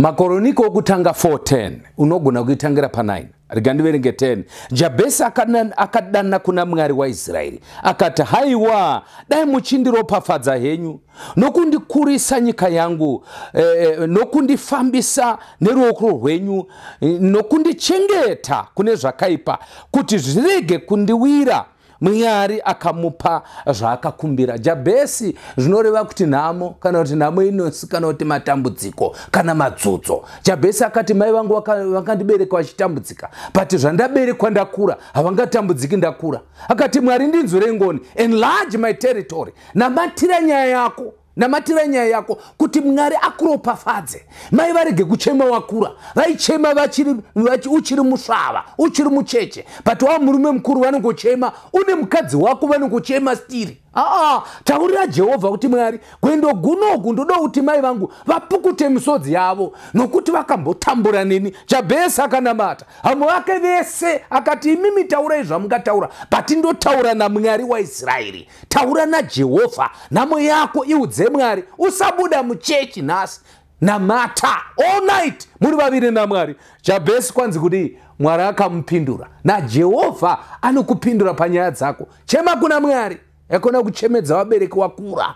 Makoroniko okutanga 410 unogona kuitangira pa9. Rega ndiverenge 10. Jabhesi akadana kuna Mwari waIsraeri akati, "Haiwa, dai muchindiropafadza henyu nokundikurisa nyika yangu, nokundifambisa neruoko rwenyu, nokundichengeta kune zvakaipa kuti zvirege kundiwira." Mwari akamupa zvaakakumbira. Jabhesi zvinoreva kuti nhamo, kana kuti nhamo inosi, kana kuti matambudziko, kana madzudzo. Jabhesi akati, "Mai vangu vakandibereka vachitambudzika, but zvandaberekwa ndakura, havangatambudziki ndakura." Akati, "Mwari, ndinzwire ngoni, enlarge my territory." Namatira nyaya yako, namatira nyaya yako kuti Mwari akuropafadze, mai varege kuchema wakura. Vaichema uchiri musvava, uchiri mucheche, but wava murume mukuru vanongochema. Une mukadzi wako, vanongochema still. Aa, taurira Jehovha kuti, "Mwari, gwendo gunogu ndoda kuti mai vangu vapukute misodzi yavo, nokuti vakambotambura neni." Jabhesi akanamata hamwe vake vese, akati, "Imimi taurai zvamungataura, but ndotaura naMwari waIsraeri." Taura naJehovha nhamo yako, iudze Mwari. Usabuda muchechi nhasi, namata all night muri vaviri naMwari. Jabhesi kwanzi kudii? Mwari akamupindura. NaJehovha anokupindura panyaya dzako. Chema kuna Mwari, yakona kuchemedza vabereki wakura.